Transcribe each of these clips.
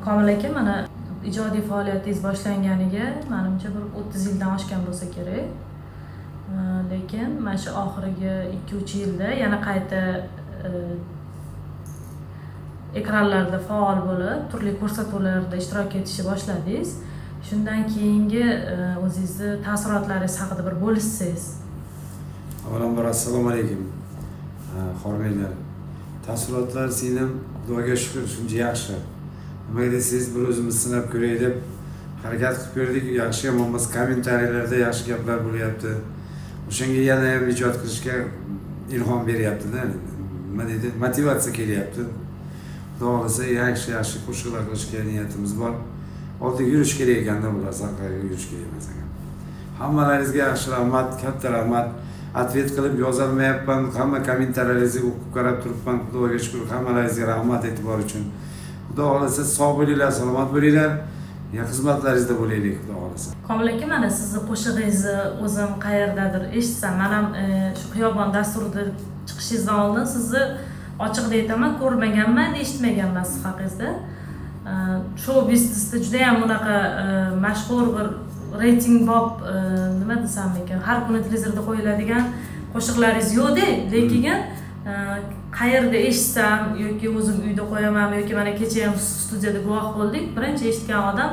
Komil aka, mana ijodiy faoliyatingiz boshlanganiga menimcha bir 30 yildan oshgan bo'lsa kerak. Lekin mana shu oxirgi 2-3 yilda yana qayta ekranlarda faol bo'lib, turli ko'rsatuvlarda ishtirok etishni boshladingiz. Shundan keyingi o'zingizni taassurotlaringiz haqida bir bo'lishsangiz. Avvalambor assalomu alaykum. Hormanglar. Taassurotlar singlim, Xudoga shukr, shuncha yaxshi. Nimaga desangiz, bir o'zimiz sinab ko'ray deb harakat qilib ko'rdik. Yaxshi yomon emas, kommentariyalarda yaxshi gaplar bo'lyapti. O'shanga yana ham ijod qilishga ilhom beryapti-da. Nima deydi? Motivatsiya kelyapti. Xudo xohlasa yaxshi-yaxshi qo'shiqlar qilishga niyatimiz bor. Oldinga yurish kerak ekanda, bular orqaga yurish kerak emas ekan. Hammalaringizga yaxshi rahmat, katta rahmat. Ответ qilib yozolmayapman, hamma kommentariyalarni o'qib qarab turibman. Xudoga shukr, hammalaringizga rahmat e'tibor uchun. Xudo xohlasa sog' bo'linglar, salomat bo'linglar. Ya xizmatlaringizda bo'laylik, Xudo xohlasa. Komil aka, mana sizni qo'shig'ingizni o'zim qayerdadir eshitsam, men ham shu Xiyobon dasturida chiqishingizdan oldin sizni ochiqda aytaman, ko'rmaganman, eshitmaganman siz haqingizda. Shou biznesda juda ham bunaqa mashhur bir reyting bob, nima desam ekan, har kuni televizorda qo'yiladigan qo'shiqlaringiz yo'q-da, lekin qayerda eshitsam yoki o'zim uyda qo'yaman yoki mana kecha ham studiyada guvoh bo'ldik, birinchi eshitgan odam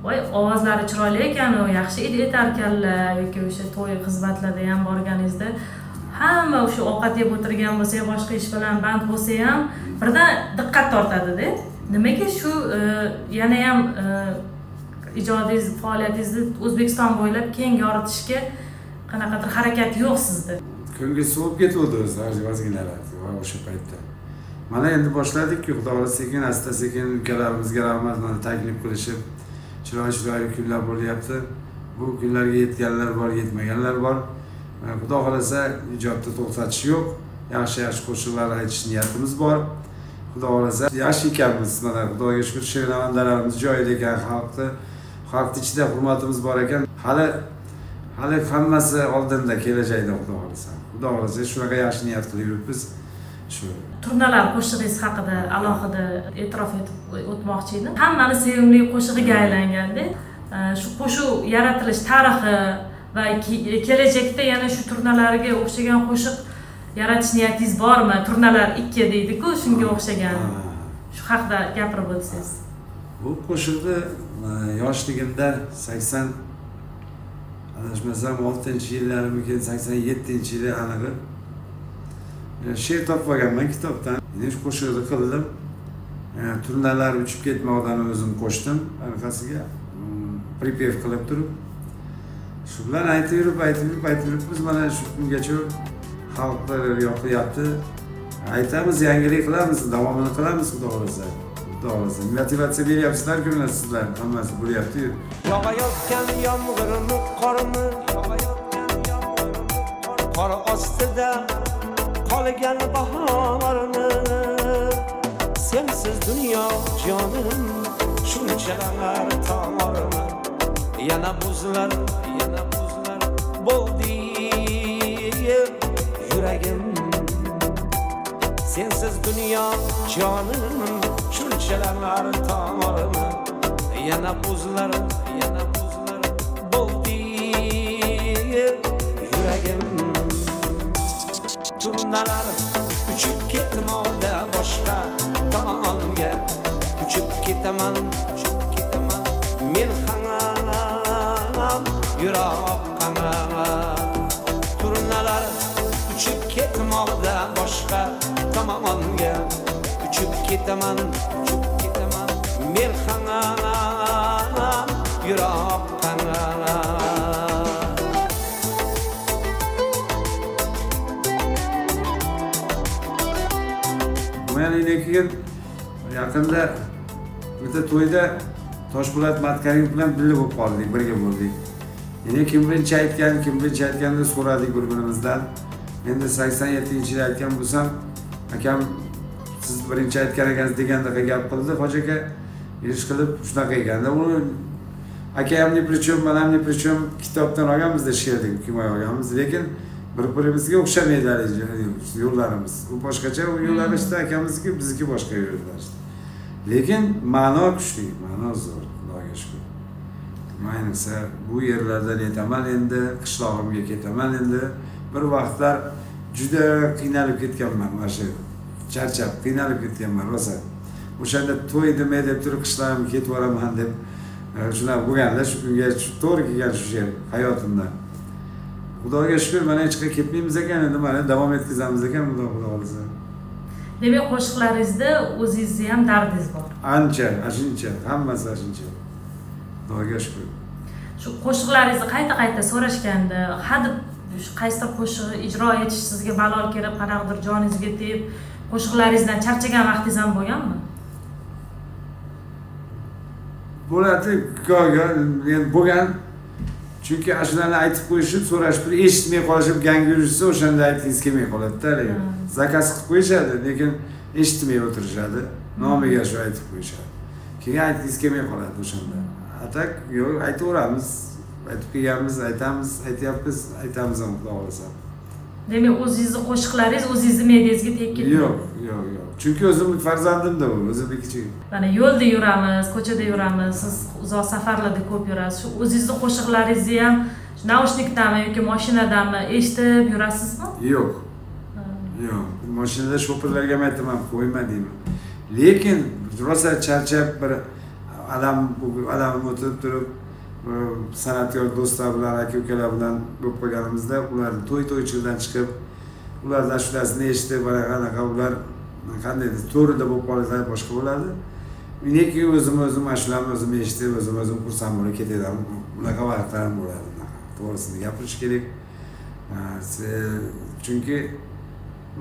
voy ovozlari chiroyli ekan, yaxshi aytarkanlar, yoki o'sha to'y xizmatlarda ham borganingizda hamma o'sha ovqat yeb o'tirgan bo'lsa ham, boshqa ish bilan band bo'lsa ham birdan diqqat tortadi-da. Nimaga shu yana ham ijodingiz, faoliyatingizni O'zbekiston bo'ylab keng yoritishga qanaqadir harakat yo'q sizda? Ko'ngil sovib ketuvdi o'zi ozginalar o'sha paytda. Mana endi boshladik-ku, Xudo xohlasa sekin, asta-sekin ukalarimizga rahmat, mana taklif qilishib, chiroyli-chiroyli kunlar bo'lyapti. Bu kunlarga yetganlar bor, yetmaganlar bor. Xudo xohlasa ijodni to'xtatish yo'q. Yaxshi-yaxshi qo'shiqlar aytish niyatimiz bor. Xudo xohlasa yaxshi ekanmiz, mana Xudoga shukr, she'rnavandalarimiz joyida ekan, xalqni ichida hurmatimiz bor ekan. Hali hammasi oldinda, kelajakda Xudo xohlasa. Xudo xohlasa shunaqa yaxshi niyat qilib yuribmiz. Shu Turnalar qo'shig'ingiz haqida alohida e'tirof etib o'tmoqchi edim. Hammani sevimli qo'shig'iga aylanganda, shu qo'shiq yaratilish tarixi va kelajakda yana shu turnalarga o'xshagan qo'shiq yaratish niyatingiz bormi? Turnalar 2 deydi-ku, shunga o'xshagan. Shu haqida gapirib o'tsangiz. Bu qo'shiqni yoshligimda 80 adashmasam 6-yillarimikin, 87-yili anig'i she'r topib olganman kitobdan. Endi shu qo'shiqni qildim. Turnalar uchib ketmoqdan o'zim qo'shdim orqasiga, pripev qilib turib. Shu bilan aytib yurib biz mana shu kungacha xalqlar yoqyapti. Aytamiz, yangilik qilamiz, davomini qilamiz, Xudo xohlasa. Xudo xohlasa. Motivatsiya beryapsizlar-ku mana sizlar, hammasi bo'lyapti-yu. Yog'ayotgan yomg'irmi, qormi, qor ostida qolgan bahormi, sensiz dunyo jonim shunchalar tormi, yana buzlar, yana buzlar bo'ldi yuragim. Sensiz dunyo jonim shunchalar tormi, yana buzlar, yana buzlar bo'ldi yuragim. Turnalar uchib ketmoqda boshqa tomonga, uchib ketaman, uchib ketaman men ham yiroqqa. Turnalar uchib ketmoqda boshqa tomonga, uchib ketaman, uchib ketaman men ham yiroqqa. Lekin yaqinda bitta to'yda Toshpo'lat Matkarimov bilan birga bo'lib qoldik, birga bo'ldik. Endi kim birinchi aytgan, kim birinchi aytganini so'radik bir-birimizdan. Endi 87-yilda aytgan bo'lsam, akam siz birinchi aytgan ekansiz degandaqa gap qildi. Hoji aka ish qilib shunaqa ekanda. Uni aka ham ni при чем, man ham ni при чем kitobdan olganmiz-da she'rni, kimoy olganmiz, lekin bir-birimizga o'xshamaydi yo'llarimiz. U boshqacha yo'llanishda, akamizniki, bizniki boshqa yo'llanishda. Lekin ma'no kuchli, ma'no zo'r, Xudoga shukr. Ayniqsa bu yerlardan yetaman endi, qishlog'imga ketaman endi. Bir vaqtlar juda qiynalib ketganman, mana shu charchab qiynalib ketganman rosa. O'shanda to'y demay deb turib qishlog'imga ketib boraman deb shunaqa bo'lganda, shu kunga to'g'ri kelgan shu she'r hayotimda. Xudoga shukr, mana hech qayerga ketmaymiz ekan, endi mana davom etkazamiz ekan, Xudo xohlasa. Demak, qo'shiqlaringizda o'zingizni ham dardingiz bor. Ancha, ashuncha, hammasi ashuncha. Xudoga shukr. Shu qo'shiqlaringizni qayta-qayta so'rashganda, hadeb qaysidir qo'shig'i ijro etish sizga malol kelib, qanaqadir joningizga tegib, qo'shiqlaringizdan charchagan vaqtingiz ham bo'lganmi? Bo'ladi, go'yo bo'lgan. Chunki ashulani aytib qo'yishib, so'rashib turib, eshitmay qolishib, gang yurishsa, o'shanda aytgingiz kelmay qoladi-da, lekin zakaz qilib qo'yishadi, lekin eshitmay o'tirishadi, nomiga shu aytib qo'yishadi. Keyin aytgingiz kelmay qoladi o'shanda. A tak, yo'q, aytaveramiz, aytib kelganmiz, aytamiz, aytyapmiz, aytamiz ham, Xudo xohlasa. Demak, o'zingizni qo'shiqlaringiz o'zingizni me'dangizga tegib ketdi. Yo'q, yo'q, yo'q. Chunki o'zimning farzandimda u, o'zimniki kichik. Mana yo'lda yuramiz, ko'chada yuramiz, siz uzoq safarlarda ko'p yurasiz. Shu o'zingizni qo'shiqlaringizni ham naushnikdami yoki mashinadami eshitib yurasizmi? Yo'q. Yo'q. Mashinada shofirlarga ham aytaman, qo'yma deyman. Lekin rosa charchab bir adam o'tirib turib san'atkor do'stlar bilan, aka-ukalar bilan bo'lib qolganimizda ular to'y-to'ychidan chiqib, ulardan ashulasini eshitib, mana qanaqa ular qanday to'rida bo'lib qolsa boshqa bo'ladi. Lekin o'zim ashulamni o'zim eshitib, o'zim xursand bo'lib ketaman. Unaqa vaqtlarim bo'ladi. To'g'risini gapirish kerak. Chunki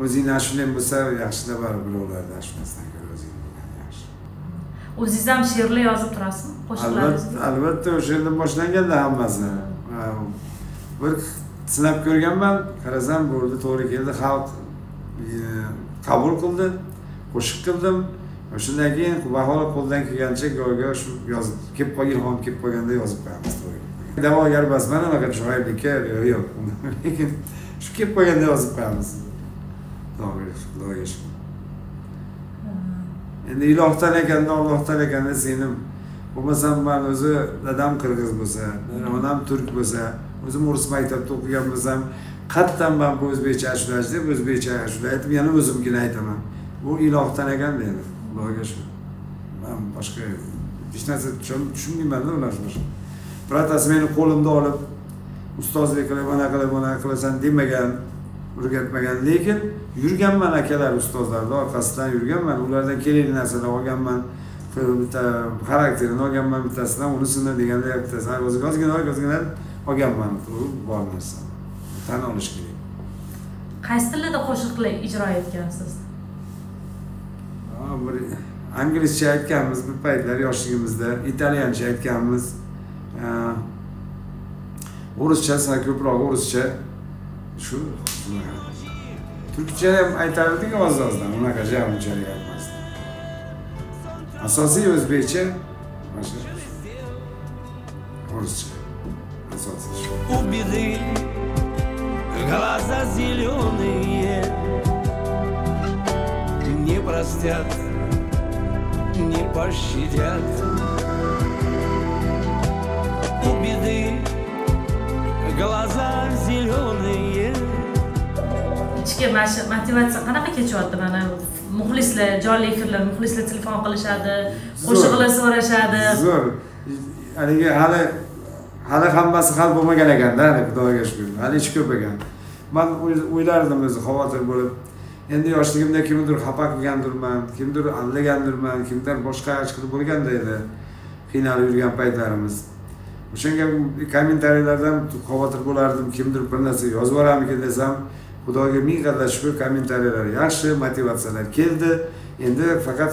o'zingni ashulang bo'lsa, yaxshida baribir birovlarni ashulasidan ko'ra o'zing bo'lgan yaxshi. O'zingiz ham she'rlar yozib turasizmi? Qo'shiqlaringizni? Albatta, o'sha yerdan boshlanganda hammasi. Bir sinab ko'rganman, qarasam bo'ldi, to'g'ri keldi, xalq qabul qildi, qo'shiq qildim. Shundan keyin bahor qo'ldan kelgancha go'yo shu yozib kelib qolgan, ilhom kelib qolganda yozib qo'yamiz, to'g'ri. Da'vogar emasman, anaqa chiroylikka yo'q. Lekin shu kelib qolganda yozib qo'yamiz. Xudoga shukr. Endi ilohdan ekanda, Allohdan ekanda senim. Bo'lmasam men o'zi dadam qirg'iz bo'lsa, onam turk bo'lsa, o'zim o'ris maktabida o'qigan bo'lsam, qatdan men bu o'zbekcha ashulachi deb o'zbekcha ashula aytib, yana o'zimkini aytaman. Bu ilohdan ekan deydi. Xudoga shukr. Men boshqa hech narsa tushunmayman-da ular. Birontasi meni qo'limda olib, ustozlik qilib, ana qilib, ana qilasan demagan, o'rgatmagan, lekin yurganman akalar, ustozlarning orqasidan yurganman, ulardan kerakli narsalar olganman, bitta xarakterini olganman bittasidan, unisini deganda bittasidan ozgina ozgina olganman. Bu bor narsa. Tan olish kerak. Qaysi tilda qo'shiqlar ijro etgansiz? Bir inglizcha aytganmiz bir paytlar yoshligimizda, italyancha aytganmiz. O'rischa, ko'proq o'rischa. Shu turkcha ham aytardik oz-ozdan, unaqa unchalik aytmasdik. Asosiy o'zbekcha, mana shu o'rischa asosiy shu. У беды глаза зеленые, не простят, не пощадят. У беды глаза зеленые. Ichki mana shu motivatsiya qanaqa kechyapti? Mana muxlislar, jonli efirlar, muxlislar telefon qilishadi, qo'shiqlar so'rashadi. Zo'r. Haligi hali hammasi hal bo'lmagan ekanda, hali Xudoga shukr. Hali ish ko'p ekan. Men o'ylardim o'zi xavotir bo'lib. Endi yoshligimda kimnidir xafa qilgandirman, kimdir aldagandirman, kimdir boshqa ish qilib bo'lganda edi. Qiynalib yurgan paytlarimiz. O'shanga kommentariyalardan xavotir bo'lardim, kimdir bir narsa yozib yuboramikin desam, Xudoga ming qadar shukr, kommentariyalar yaxshi, motivatsiyalar keldi. Endi faqat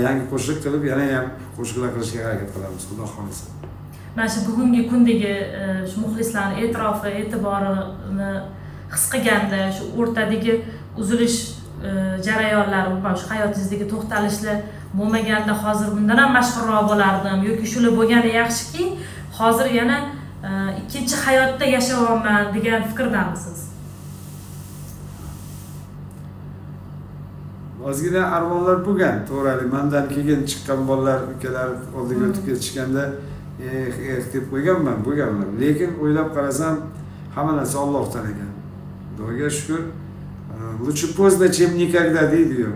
yangi qo'shiq qilib, yana ham qo'shiqlar qilishga harakat qilamiz, Xudo xohlasa. Mana shu bugungi kundagi shu muxlislarning e'tirofi, e'tiborini his qilganda, shu o'rtadagi uzilish jarayonlari, mana shu hayotingizdagi to'xtalishlar bo'lmaganda hozir bundan ham mashhurroq bo'lardim yoki shular bo'lgani yaxshiki, hozir yana ikkinchi hayotda yashayapman degan fikrdamisiz? Ozgina armonlar bo'lgan, to'g'ri. Mandan keyin chiqqan bolalar, ukalar oldiga o'tib ketishganda eh deb qo'yganman, bo'lganman. Lekin o'ylab qarasam, hamma narsa Allohdan ekan. Xudoga shukr, лучше поздно, чем никогда deydi-yu.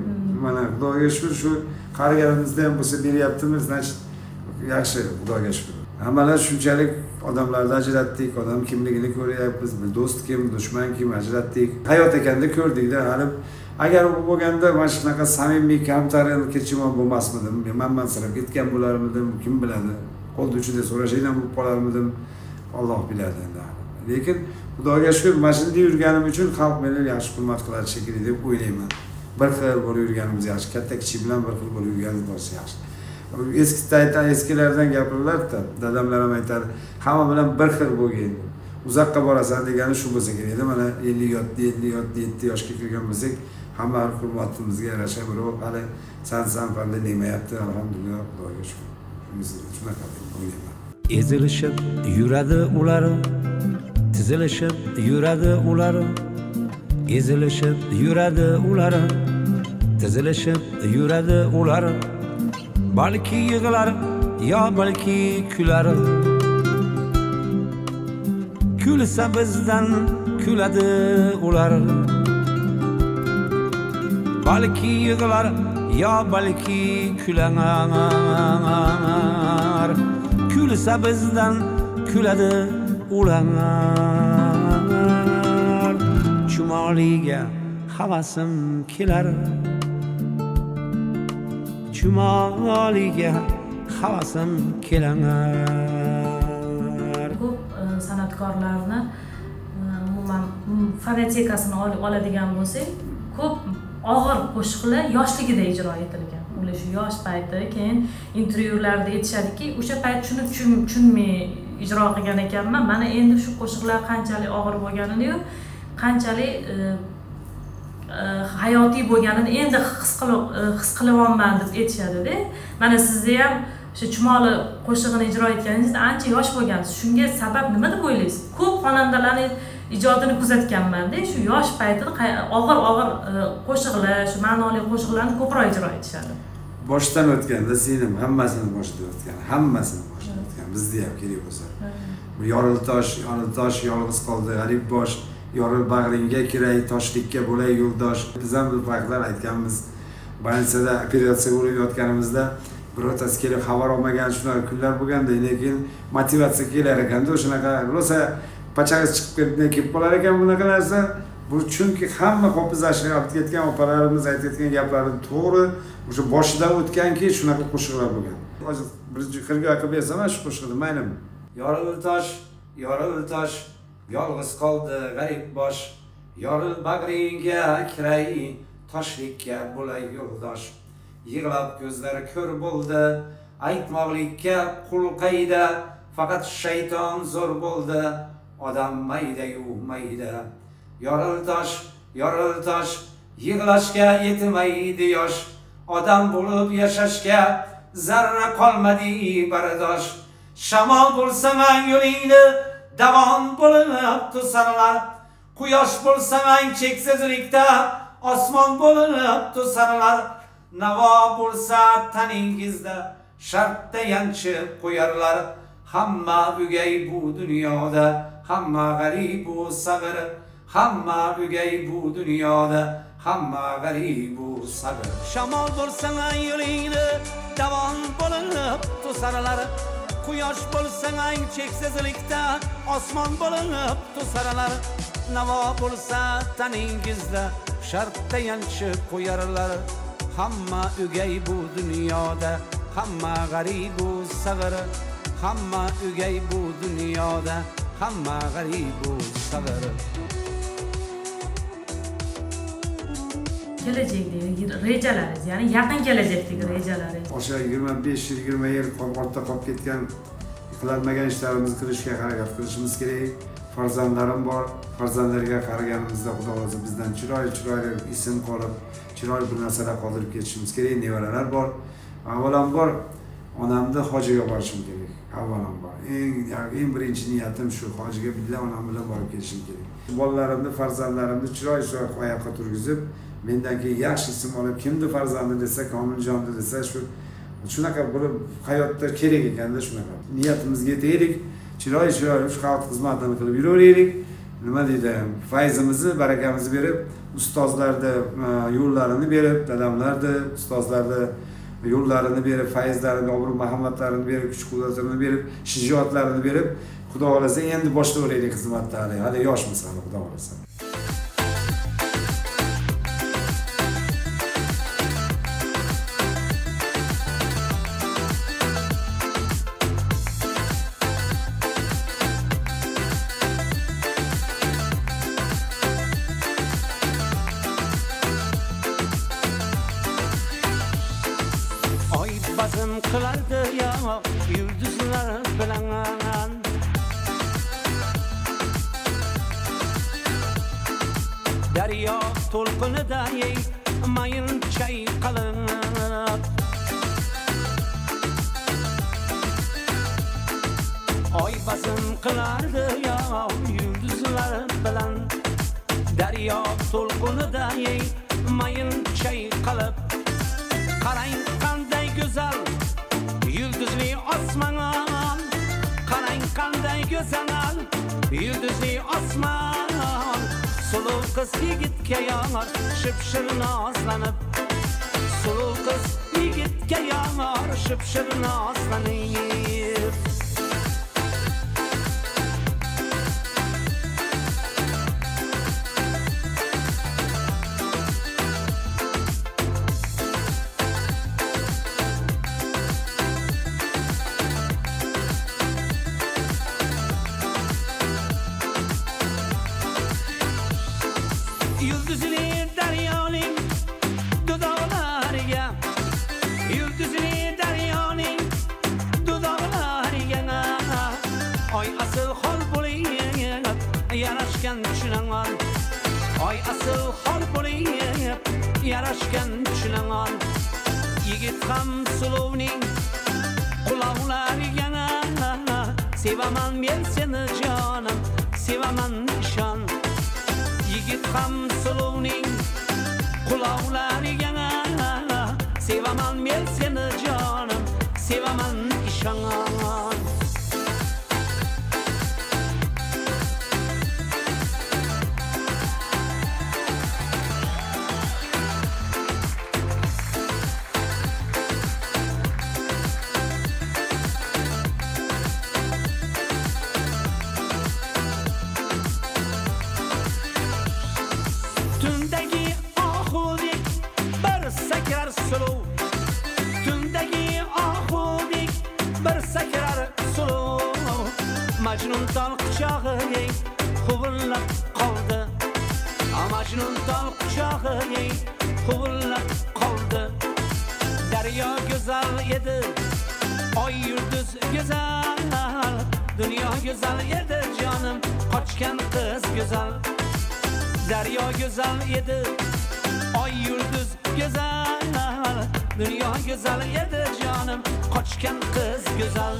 Mana Xudoga shukr, shu qariganimizda ham bo'lsa beryaptimiz, значит, yaxshi, Xudoga shukr. Hammalar shunchalik odamlarni ajratdik, odam kimligini ko'ryapmiz, do'st kim, dushman kim ajratdik. Hayot ekanda ko'rdikda, hali agar u bo'lganda mana shunaqa samimiy, kamtarin kechimon bo'lmasmidim, men mansirab ketgan bo'larmidim, kim biladi. Qo'l uchida so'rashaydan bo'lib qolarmidim, Alloh biladi endi. Lekin Xudoga shukr, mana shunday yurganim uchun xalq meni yaxshi hurmat qiladi shekilli deb o'ylayman. Bir xil bo'lib yurganimiz yaxshi, katta kichik bilan bir xil bo'lib yurganimiz bo'lsa yaxshi. Eskilardan gapirilardi, dadamlar ham aytadi, hamma bilan bir xil bo'lgin. Uzoqqa borasan degani shu bo'lsa kerak edi. Mana 57 yoshga kirgan bo'lsak, hamma hurmatimizga yarasha birov hali san fanda demayapti, alhamdulillah, Xudoga shukr. Shunaqa deb o'ylayman. Ezilishib yuradi ular, tizilishib yuradi ular, ezilishib yuradi ular, tizilishib yuradi ular. Balki yig'lar yo balki kular, kulsa bizdan kuladi ular. Balki yig'lar yo balki kular, kulsa bizdan kuladi ular. Chumoliga havasim kelar, chumoliga havasim kelar. Ko'p san'atkorlarni umuman fonotekasini oladigan bo'lsak, ko'p og'ir qo'shiqlar yoshligida ijro etilgan. Ular shu yosh payti, keyin intervyularda aytishadiki, o'sha payt shuni tushunmay ijro qilgan ekanman. Mana endi shu qo'shiqlar qanchalik og'ir bo'lganini-yu, qanchalik hayotiy bo'lganini endi his qilyapman deb aytishadi-da. Mana sizni ham o'sha Chumoli qo'shig'ini ijro etganingizda ancha yosh bo'lgansiz. Shunga sabab nima deb o'ylaysiz? Ko'p xonandalarning ijodini kuzatganman-da, shu yosh paytida og'ir qo'shiqlar, shu ma'noli qo'shiqlarni ko'proq ijro etishadi. Boshdan o'tganda singlim, hammasini boshdan o'tgan, hammasini boshdan o'tgan. Bizni ham kerak bo'lsa. Yoril tosh, yoril tosh, yolg'iz qoldi g'arib bosh, yoril bag'ringga kiray, toshlikka bo'lay yo'ldosh. Biz ham bu paytlar aytganmiz. Больницада operatsiya bo'lib yotganimizda birortasi kelib xabar olmagan shunaqa kunlar bo'lganda, lekin motivatsiya kelar ekanda, shunaqa rosa pachag'iz chiqib kelib qolar ekan bunaqa narsa. Bu chunki hamma hofiz ashula aytib ketgan opalarimiz aytayotgan gaplari to'g'ri, o'sha boshidan o'tganki shunaqa qo'shiqlar bo'lgan. Hozir birinchi xirgoh qilib bersam shu qo'shiqni maylimi? Yoril tosh, yoril tosh, yolg'iz qoldi g'arib bosh, yoril bag'ringga kiray, toshlikka bo'lay yo'ldosh. Yig'lab ko'zlari ko'r bo'ldi, aytmoqlikka qul qayda, faqat shayton zo'r bo'ldi, odam mayda-yu mayda. Yoril tosh, yoril tosh, yig'lashga yetmaydi yosh, odam bo'lib yashashga zarra qolmadi bardosh. Shamol bo'lsang yo'lingni davom bo'lib to'sarlar, quyosh bo'lsang cheksizlikda osmon bo'lib to'sarlar. Navo bo'lsa taningizda shartda yanchib qo'yarlar. Hamma o'gay bu dunyoda, hamma g'arib bu sag'ir, hamma o'gay bu dunyoda, hamma g'arib bu sag'ir. Shamol bo'lsang yo'lingni davom bo'lib to'sarlar, quyosh bo'lsang cheksizlikda osmon bo'lib to'sarlar. Navo bo'lsa taningizda shartda yanchib qo'yarlar. Hamma o'gay bu dunyoda, hamma g'arib bu sag'ir, hamma o'gay bu dunyoda, hamma g'arib bu sag'ir. Kelajakdagi rejalaringiz, ya'ni yaqin kelajakdagi rejalaringiz. O'sha 25 yil, 20 yil ortda qolib ketgan qilinmagan ishlarimizni qilishga harakat qilishimiz kerak. Farzandlarim bor. Farzandlarga qaraganimizda Xudo xohlasa bizdan chiroyli ism qolib, chiroyli bir narsalar qoldirib ketishimiz kerak. Nevaralar bor. Avvalambor onamni hojiga borishim kerak. Avvalambor. Eng birinchi niyatim shu, hojiga bilan onam bilan borib kelishim kerak. Bolalarimni, farzandlarimni chiroyli oyoqqa turgizib, Mendan keyin yaxshi ism olib kimni farzandi desa, Komiljonni desa, shu shunaqa bo'lib hayotda kerak ekanda shunaqa. Niyatimizga yetaylik, chiroyli chiroyli shu xalq xizmatini qilib yuraveraylik. Nima deydi, fayzimizni, barakamizni berib, ustozlarni yo'llarini berib, dadamlarni, ustozlarni yo'llarini berib, fayzlarini, obro' marhamatlarini berib, kuch-qudratini berib, shijoatlarini berib, Xudo xolasa endi boshlayveraylik xizmatni. Hali yoshmiz hali, Xudo xolasa. Bazm qilardi yo yulduzlar bilan, daryo to'lqinida mayin chayqalib, oy bazm qilardi yo yulduzlar bilan, daryo to'lqinida mayin chayqalib. Qarang qanday go'zal yulduzli osmon, qarang qanday go'zal yulduzli osmon. Suluv qiz yigitga yor shipshir nozlanib, suluv qiz yigitga yor shipshir nozlanib. Yulduzli daryoning dudoqlariga, yulduzli daryoning dudoqlariga, oy asl xol bo'lib yarashgan chinor, oy asl xol bo'lib yarashgan chinor. Yigit ham suluvning quloqlariga, sevaman men seni jonim, sevaman ishon. Yigit ham suluvning quloqlariga, sevaman men seni jonim, sevaman ishon. Tundagi ohudek bir sakrar suluv, tundagi ohudek bir sakrar suluv. Majnun tol quchog'iga huvillab qoldi, Majnun tol quchog'iga huvillab qoldi. Daryo go'zal edi, oy yulduz go'zal, dunyo go'zal edi jonim, qochgan qiz go'zal. Daryo go'zal edi, oy yulduz go'zal, dunyo go'zal edi jonim, qochgan qiz go'zal.